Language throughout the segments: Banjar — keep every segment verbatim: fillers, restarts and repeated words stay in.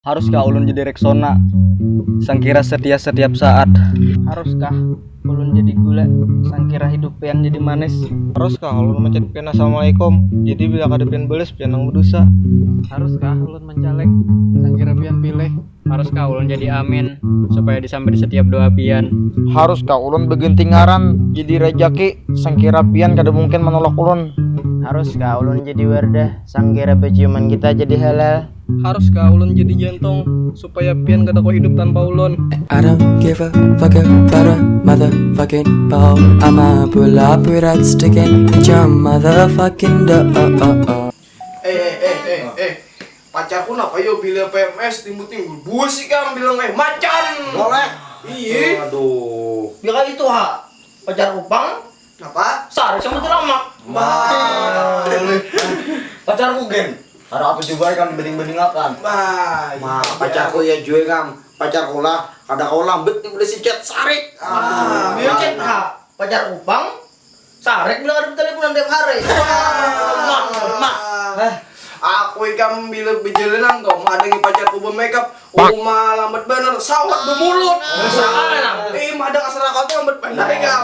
Haruskah ulun jadi Rexona, sangkira setia setiap saat? Haruskah ulun jadi gula, sangkira hidup pian jadi manis? Haruskah ulun mencet pian assalamualaikum, jadi bila kada pian balas pian nang bedosa? Haruskah ulun mencalek, sangkira pian pilih? Haruskah ulun jadi amin, supaya disambat di setiap doa pian? Haruskah ulun beganti ngaran jadi Rejaki, sangkira pian kada mungkin menolak ulun? Haruskah ulun jadi Wardah, sangkira beciuman kita jadi halal? Haruskah ulun jadi jantung, supaya pian kada kawa hidup tanpa ulun? I don't give a fuck about a motherfucking ball. I'ma pull up with that stick and hit your motherfucking door. Eh eh eh eh eh. Pacarku napa yo bila P M S timbul-timbul. Buas ikam bilang eh macan. Boleh. Iya. Aduh. Ya kayak itu ha. Pacar kupang. Napa? Sarik sama tulamak. Bah. Pacarku gen. Ada apa coba ikam banding-bandingakan? Bah. Mah pacarku ya jua ikam. Pacarku lah kada kau lambat nih beli si cat sarik. Ah. Dia cat ha. Pacar kupang. Sarek bilang ada teleponan tiap hari. Mak, mak. Aku ikam bila bejalanan toh mahadangi pacarku bermakeup. Uma lambat banar, sawat bermulut. Ih, madang asal akal tuh lambat banar ikam.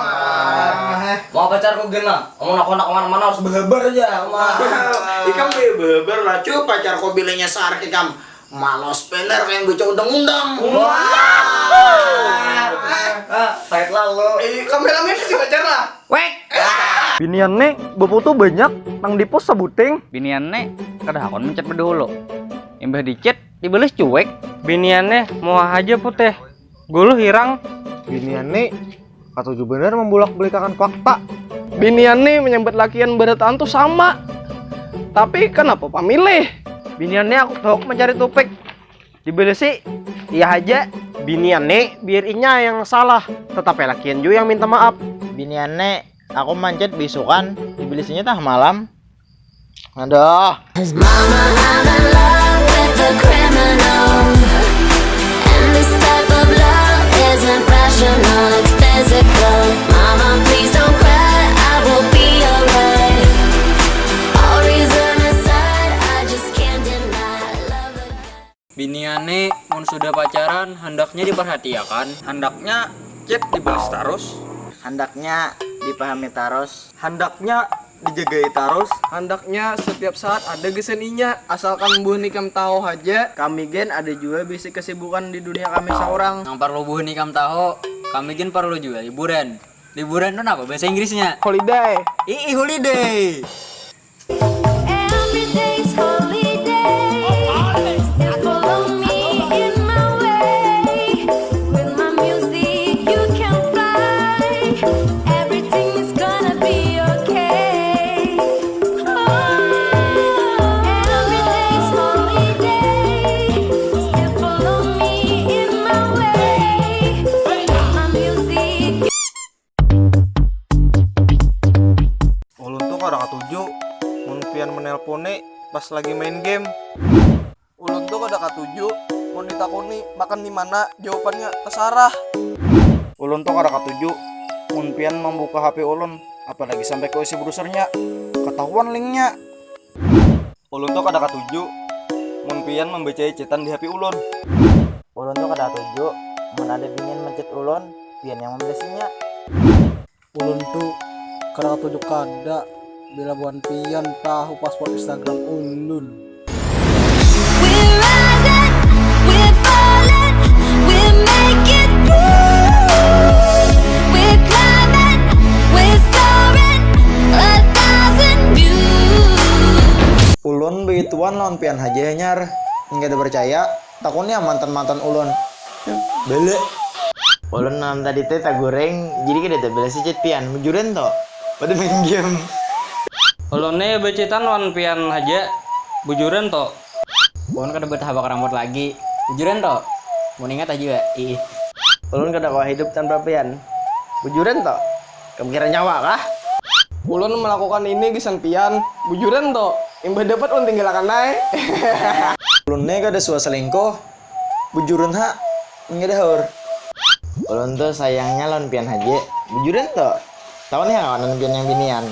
Mau pacarku gena, mau nak nak mana mana harus berhabar aja. Wah. Ikam dia berhabar lah, cu pacarku bilanya sarek ikam. Malos banar kaya baca undang-undang. Wah. Ah, pahit lalu. Eh, kamera ini si pacar lah. Wek. Binian ne beputu banyak nang dipus sabuting. Binian ne kada hakun mencet bedahulu. Imbah dicet dibalas cuek. Binian ne muha haja putih. Guluh hirang. Binian ne Katuju banar mambulak-bulikakan fakta. Binian ni manyambat lakian barataan tu sama. Tapi kanapa pamilih? Binian ni aku tuhuk mancari tupik. Dibalasi, iya haja. Binian ni biar inya yang salah, tatap ai lakian jua yang minta maap. Binian ni, aku manchat biisukan, dibalasinya tangah malam. Aduh. Cause mama I'm in love with a criminal. And this type of love isn't rational, it's physical. Mama please don't cry, I will be alright. All reason aside, I just can't deny love again. Binian ni mun sudah pacaran handaknya diperhatiakan. Handaknya chat dibalas tarus. Handaknya dipahami tarus. Handaknya dijagai tarus. Handaknya setiap saat ada gasan inya. Asalkan buhan ikam tahu haja, kami gen ada jua bisi kesibukan di dunia kami saurang. Nang parlu buhan ikam tahu, kami gen parlu jua liburan. Liburan tu napa bahasa Inggrisnya? Holiday. Ii holiday. Every day's holiday. Still follow me in my way. With my music you can fly. Everything is gonna be okay. Oh, every day's holiday. Still follow me in my way. With my music. Ulun tu kada katuju mun pian menelponi pas lagi main game. Ulun tu kada katuju mun ditakuni makan di mana, jawabannya tasarah. Ulun tu kada katuju mun pian mambuka H P ulun, apalagi sampai ke isi browsernya, katahuan linknya. Ulun tu kada katuju mun pian mambacai chatan di H P ulun. Ulun tu kada katuju mun ada binian menchat ulun, pian yang membalasinya. Ulun tu kada katuju kada bila buhan pian tahu password Instagram ulun. We rise it, we fall it, we make it through. We climb it, we soar it, a thousand views. Ulun begituan lawan pian haja nyar, nggak ada percaya. Takuni am mantan-mantan ulun. Bele. Ulun malam tadi teh taguring, jadi kada tabalas chat pian. Bujuran to? Pada main game. Ulun ne becetan wan pian haja. Bujuran to? Ulun kada betah bakaramput lagi. Bujuran to? Mun ingat aja ya. Ih. Ulun kada kawa hidup tanpa pian. Bujuran to? Kam kira nyawa kah? Ulun melakukan ini gasan pian. Bujuran to? Imbah dapat ulun tinggalakan ai. Ulun ne kada suah selingkuh. Bujurun ha. Mun kada haur. Ulun tu sayangnya lawan pian haja. Bujurun tu. Tahu nih kawanan pian yang binian.